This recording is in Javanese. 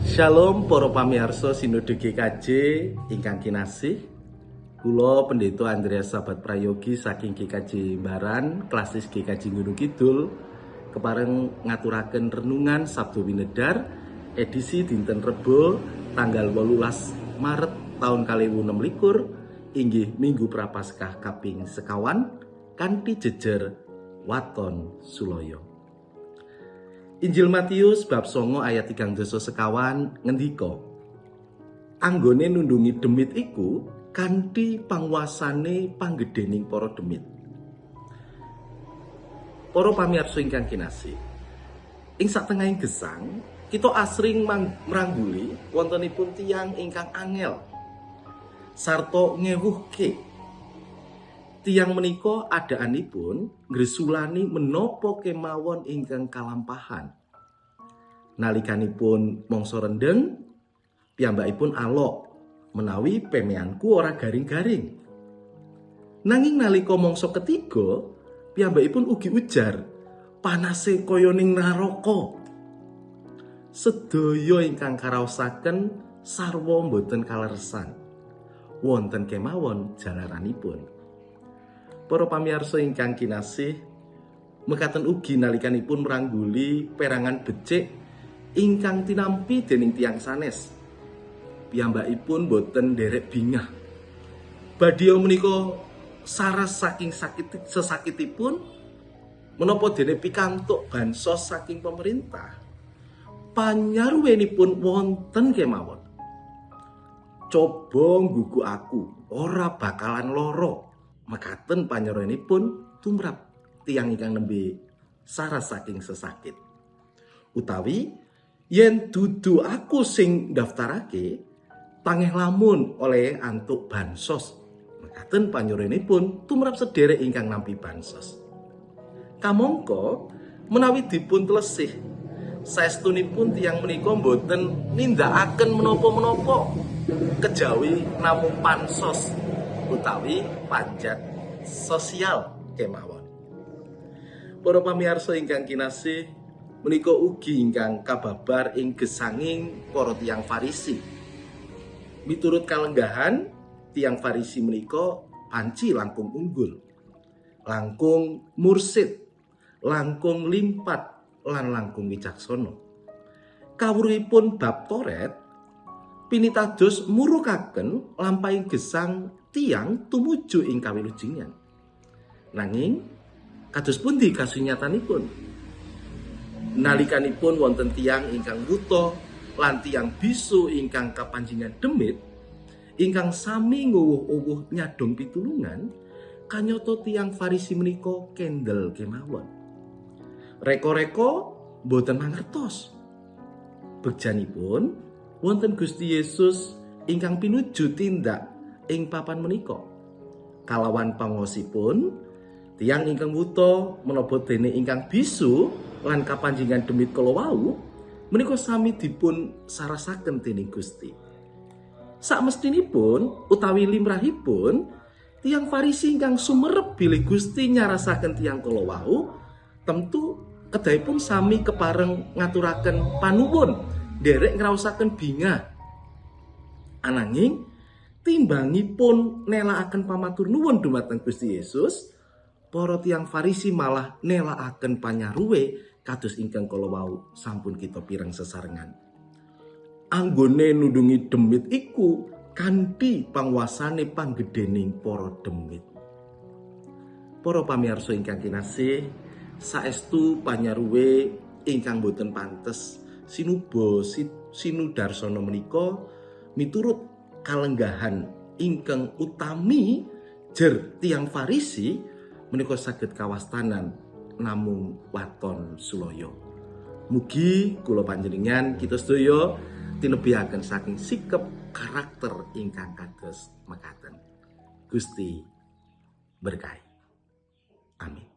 Shalom para pamirsa Sinode GKJ ingkang kinasih. Kula Pendeta Andreas Sabat Prayogi saking GKJ Baran, Klasis GKJ Gunung Kidul, kepareng ngaturaken renungan Sabdo Winedar edisi dinten Rebo tanggal 18 Maret tahun 2026 inggih Minggu Prapaskah kaping sekawan kanthi jejer waton Suloyo. Injil Matius bab 9 ayat 34 ngendika, anggone nundungi demit iku kanthi panguasane panggedhening para demit. Para pamirsa ingkang kinasih, ing satengahing gesang kita asring mrangguli wontenipun tiyang ingkang angel sarta ngewuhke. Tiyang menika adaanipun ngresulani menapa kemawon ingkang kalampahan. Nalikanipun mangsa rendheng, piyambakipun alok menawi pemeanku ora garing-garing. Nanging nalika mangsa ketiga, piyambakipun ugi ujar, panase kaya ning neraka. Sedaya ingkang karaosaken sarwa boten kaleresan. Wonten kemawon jalaranipun. Para pamirsa ingkang kinasih, mekaten ugi nalikanipun mrangguli perangan becik ingkang tinampi dening tiyang sanes. Piyambakipun boten nderek bingah. Badya menika saras saking sakit sesakitipun menapa dene pikantuk bansos saking pemerintah. Panyaruwenipun wonten kemawon. Coba nggugu aku, ora bakalan lara. Mekaten panyaruwenipun tumrap tiyang ingkang nembe saras saking sesakit. Utawi yen dudu aku sing daftarake, tangeh lamun oleh antuk bansos. Mekaten panyaruwenipun tumrap sederek ingkang nampi bansos. Kamangka menawi dipun telesih, saestunipun tiyang menika boten nindakaken menapa-menapa kejawi namung pansos utawi panjat sosial kemawon. Para pamirsa ingkang kinasih, menika ugi ingkang kababar ing gesanging para tiyang Farisi. Miturut kalenggahan, tiyang Farisi menika panci langkung unggul, langkung mursid, langkung limpat, lan langkung wicaksana. Kawruhipun bab Toret pinitados murukaken lampahing gesang tiyang tumuju ing kawilujengan. Nanging kados pundi kasunyatanipun? Nalikanipun wonten tiyang ingkang wuta lan tiyang bisu ingkang kapanjingan demit ingkang sami nguwuh-uwuh nyadong pitulungan, kanyata tiyang Farisi menika kendel kemawon. Reko-reko boten mangertos. Begjanipun wonten Gusti Yesus ingkang pinuju tindak ing papan menika. Kalawan pangosipun, tiyang ingkang wuta menapa dene ingkang bisu lan kapanjingan demit kala wau menika sami dipun sarasaken dening Gusti. Sakmestinipun utawi limrahipun tiyang Farisi ingkang sumerep bilih Gusti nyarasaken tiyang kala wau tentu kedahipun sami kepareng ngaturaken panuwun nderek ngraosaken bingah. Ananging timbangipun nelakaken pamatur nuwun dumateng Gusti Yesus, para tiyang Farisi malah nelakaken panyaruwe kados ingkang kala wau sampun kita pireng sesarengan. Anggone nundungi demit iku kanthi panguasane panggedhening para demit. Para pamirsa ingkang kinasih, saestu panyaruwe ingkang boten pantes sinuba sinudarsana menika miturut kalenggahan ingkang utami jer tiyang Farisi menika saged kawastanan namung waton sulaya. Mugi kula panjenengan kita sedaya tinebihaken saking sikep karakter ingkang kados mekaten. Gusti berkahi. Amin.